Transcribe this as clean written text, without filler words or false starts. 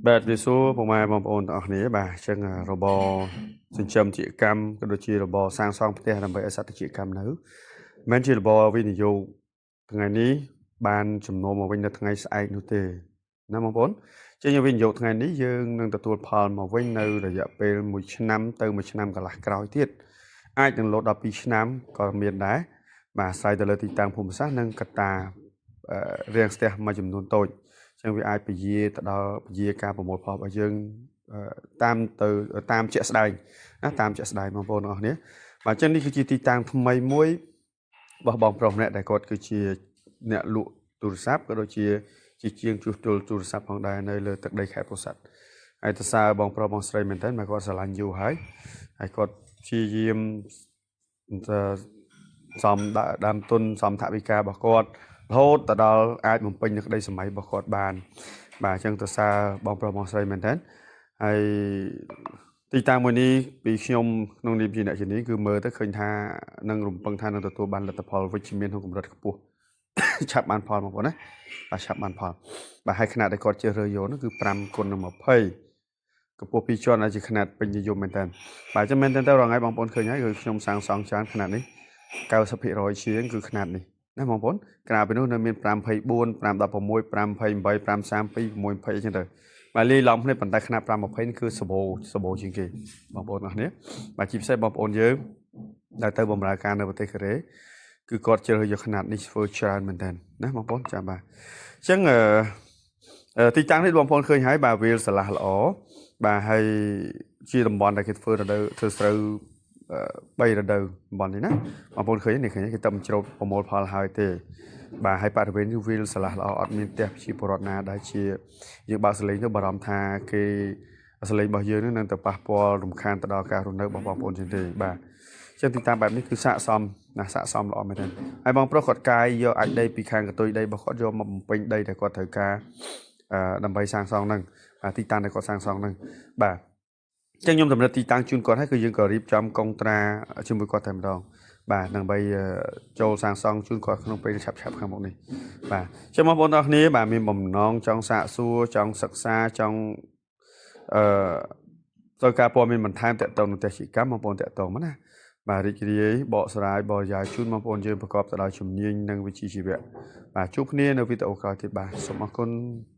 បាទវិសួរពុកម៉ែបងប្អូនទាំងអស់គ្នាបាទអញ្ចឹងរបរចិញ្ចឹមជីវកម្មក៏ដូចជារបរសាងសង់ផ្ទះដើម្បីឲ្យសត្វជីវកម្មនៅមិនមែនជារបរវិនិយោគថ្ងៃនេះបានចំណូលមកវិញនៅថ្ងៃស្អែកនោះទេណាបងប្អូនជាងវិនិយោគថ្ងៃនេះយើងនឹងទទួលផលមកវិញនៅរយៈពេល1ឆ្នាំទៅ1ឆ្នាំកន្លះក្រោយទៀតអាចនឹងលោតដល់2ឆ្នាំក៏មានដែរបាទអាស្រ័យទៅលើទីតាំងភូមិសាស្ត្រនិងកត្តារាំងស្ទះមួយចំនួនតូចចឹងវាអាចពជាទៅដល់ពជាការប្រមូលផលរបស់យើងតាមទៅតាមជាក់ស្ដែងណាតាមជាក់ស្ដែងបងប្អូនទាំងអស់គ្នាបាទអញ្ចឹងនេះគឺជាទីតាំងថ្មីមួយរបស់បងប្រុសម្នាក់ដែលគាត់គឺជាអ្នកលក់ទូរស័ព្ទក៏ដូចជាជាជាងជួសជុលទូរស័ព្ទផងដែរនៅលើទឹកដីខេត្តពោធិ៍សាត់ហើយទៅសើបងប្រុសបងស្រីមែនតើមកគាត់ស្រឡាញ់យូរហើយហើយគាត់ព្យាយាមសំដើមទុនសំថវិការបស់គាត់រហូតទៅដល់អាចបំពេញនៅក្តីសម័យរបស់គាត់បានបាទអញ្ចឹងទៅសារបងប្រុសបងស្រីមែនតើហើយទីតាំងមួយនេះពីខ្ញុំក្នុងនាមជាអ្នកជំនាញគឺមើលទៅឃើញថានឹងរំពឹងថានឹងទទួលបានលទ្ធផលវិជ្ជមានក្នុងកម្រិតខ្ពស់ឆាប់បានផលបងប្អូនណាបាទឆាប់បានផលបាទហើយຂະຫນាតដែលគាត់ជ្រើសរើសយកនោះគឺ5គុណនឹង20កម្ពស់2ជាន់អាចជាຂະຫນាតពេញនិយមមែនតើបាទចាំមែនតើទៅរងថ្ងៃបងប្អូនឃើញហើយគឺខ្ញុំសាងសង់ច្រើនຂະຫນាតនេះ90%ជាងគឺຂະຫນាតនេះណាបងប្អូនក្រៅពីនោះនៅមាន524 516 528 532 620អញ្ចឹងទៅបាទលាយឡំគ្នាប៉ុន្តែຂະຫນាត520នេះគឺសបោសបោជាងគេបងប្អូនអរគ្នាបាទជាពិសេសបងប្អូនយើងដែលទៅបម្រើការនៅប្រទេសកូរ៉េគឺគាត់ជ្រើសយកຂະຫນាតនេះធ្វើច្រើនមែនតើណាបងប្អូនចាំបាទអញ្ចឹងអឺទីតាំងនេះបងប្អូនឃើញហើយបាទវាលស្រឡះល្អបាទហើយជាតំបន់ដែលគេធ្វើរដូវធ្វើស្រូវ3រដូវតំបន់នេះណាបងប្អូនឃើញនេះឃើញគេតំច្រូតប្រមូលផលហើយទេបាទហើយបរិវេណនេះវាលស្រឡះល្អអត់មានផ្ទះប្រជាពលរដ្ឋណាដែលជាយើងបើកសលេងទៅបារម្ភថាគេសលេងរបស់យើងនឹងទៅប៉ះពាល់រំខានទៅដល់ការរស់នៅរបស់បងប្អូនជាងទេបាទចឹងទីតាំងបែបនេះគឺស័កសមណាស័កសមល្អមែនទែនហើយបងប្រុសគាត់កាយយកអាចដីពីខាងកតុយដីរបស់គាត់យកមកបំពេញដីដែលគាត់ត្រូវការអឺដើម្បីសាងសង់ហ្នឹងបាទទីតាំងដែលគាត់សាងសង់ហ្នឹងបាទចឹងខ្ញុំតម្រិតទីតាំងជូនគាត់ហើយគឺយើងក៏រៀបចំកុងត្រាជាមួយគាត់តែម្ដងបាទដើម្បីចូលសាងសង់ជូនគាត់ក្នុងពេលឆាប់ៗខាងមុខនេះបាទចឹងបងប្អូនទាំងអស់គ្នាបាទមានបំណងចង់សាកសួរចង់សិក្សាចង់អឺត្រូវការព័ត៌មានបន្ថែមតាក់ទងនឹងទេសកម្មបងប្អូនតាក់ទងមកណាបាទរីករាយបកស្រាយបរិយាយជូនបងប្អូនយើងប្រកបទៅដោយជំនាញនិងវិជ្ជាជីវៈបាទជួបគ្នានៅវីដេអូក្រោយទៀតបាទសូមអរគុណ។